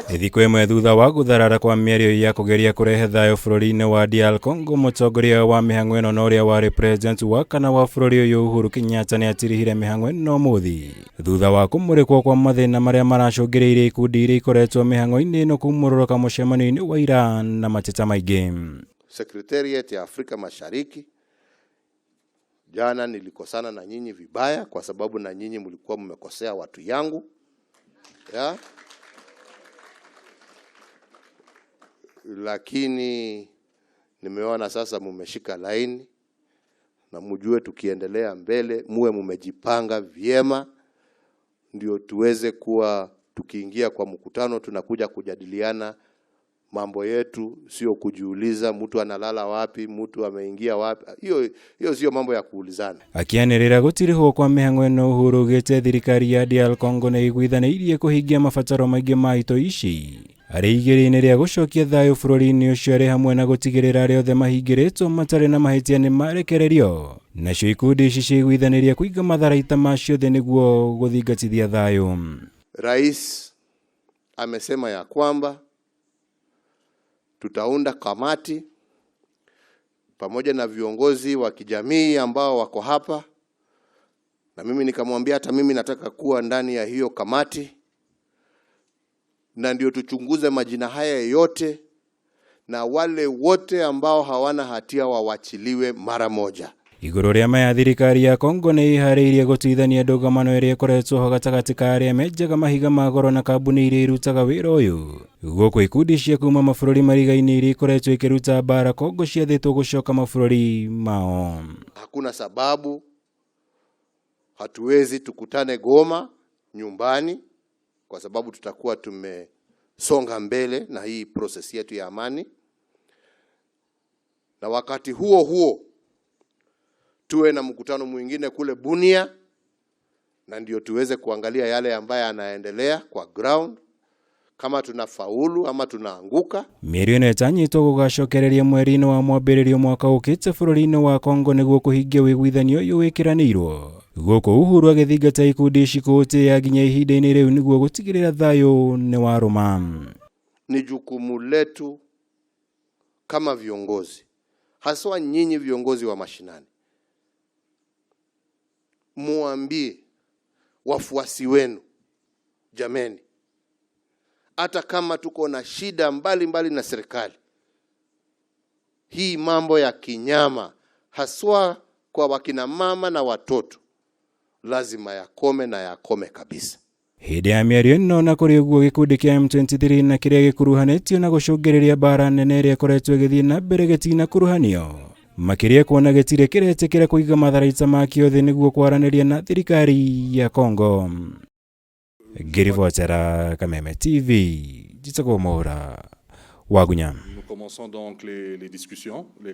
Thikũ ĩmwe thutha wa gũtharara kwa mĩario ya kũgeria kũrehe thayũ bũrũri-inĩ wa DR Congo, mũtongoria wa mĩhang'o ĩno na ũrĩa warĩ president wa kana wa bũrũri ũyũ Uhuru Kenyatta nĩ atirihire mĩhang'o ĩno ũmũthĩ thutha wa kũmũrĩkwo kwa mathĩna marĩa maracũngĩrĩirie ikundi iria ikoretwo mĩhang'o-inĩ ĩno kumũrũrũka mũcemanio-inĩ wa ira na mateta maingĩ. Secretariat ya Afrika Mashariki, jana nilikosana na nyinyi vibaya, kwa sababu na nyinyi mlikuwa mmekosea watu yangu ya? Lakini nimeona sasa mumeshika laini na mjue, tukiendelea mbele muwe mumejipanga vyema, ndio tuweze kuwa tukiingia kwa mkutano tunakuja kujadiliana mambo yetu, sio kujiuliza mtu analala wapi, mtu ameingia wapi. Hiyo hiyo sio mambo ya kuulizana. Akĩanĩrĩra gũtirihwo kwa mĩhang'o ĩno, Uhuru augĩte thirikari ya DR Congo nĩ ĩiguithanĩirie kũhingia mabataro maingĩ ma itoi ici arĩ igeria-inĩ rĩa gũcokia thayũ bũrũri-inĩ ũcio, arĩ hamwe na gũtigĩrĩra arĩa othe mahingĩrĩtwo matarĩ na mahĩtia nĩ marekererio. Nacio ikundi ici ciaiguithanĩria kũiga matharaita macio thĩ nĩguo gũthingatithia thayũ. Rais amesema ya kwamba tutaunda kamati pamoja na viongozi wa kijamii ambao wako hapa, na mimi nikamwambia hata mimi nataka kuwa ndani ya hiyo kamati, na ndio tuchunguze majina haya yote na wale wote ambao hawana hatia wawachiliwe mara moja. Igũrũ rĩa maya, thirikari ya Congo nĩ ĩharĩirie gũtuithania ndũgamano ĩrĩa ĩkoretwo ho gatagatĩ ka arĩa menjaga mahiga ma goro na kambuni iria irutaga wĩra ũyũ, gũkũ ikundi cia kuma mabũrũri marigaini iria ikoretwo ikĩruta mbara Congo ciathĩtwo gũcoka mabũrũri mao. Hakuna sababu hatuwezi tukutane Goma nyumbani, kwa sababu tutakuwa tumesonga mbele na hii process yetu ya amani, na wakati huo huo tuwe na mkutano mwingine kule Bunia, na ndio tuweze kuangalia yale ambayo yanaendelea kwa ground, kama tunafaulu ama tunaanguka. Mĩario ĩno ĩtanyĩtwo gũgacokereria mweri-inĩ wa mwambĩrĩrio mwaka ũkĩte bũrũri-inĩ wa Congo nĩguo kũhingia ũiguithanio ũyũ wĩkĩranĩirwo, gũkũ Uhuru agĩthingata ikundi ici kũũtĩĩa nginya ihinda-inĩ rĩu nĩguo gũtigĩrĩra thayũ nĩ warũma. Ni jukumu letu kama viongozi, haswa nyinyi viongozi wa mashinani, muambie wafuasi wenu, jameni, hata kama tuko na shida mbalimbali mbali na serikali, hii mambo ya kinyama haswa kwa wakina mama na watoto lazima yakome na yakome kabisa. Hĩndĩ ya mĩario ĩno, na kũrĩ ũguo, gĩkundi kĩa M23 na kĩrĩa gĩkuruhanĩtio na gũcũngĩrĩria mbara nene ĩrĩa ĩkoretwo ĩgĩthiĩ na mbere gĩtinakuruhanio, makĩria kuona gĩtirĩ kĩretĩkĩra kũiga matharaita makĩo thĩ nĩguo kwaranĩria na thirikari ya Congo. Ngĩribotera Kameme TV, njĩtagwo Mwaura Wagunya. Nous commençons donc les discussions. Les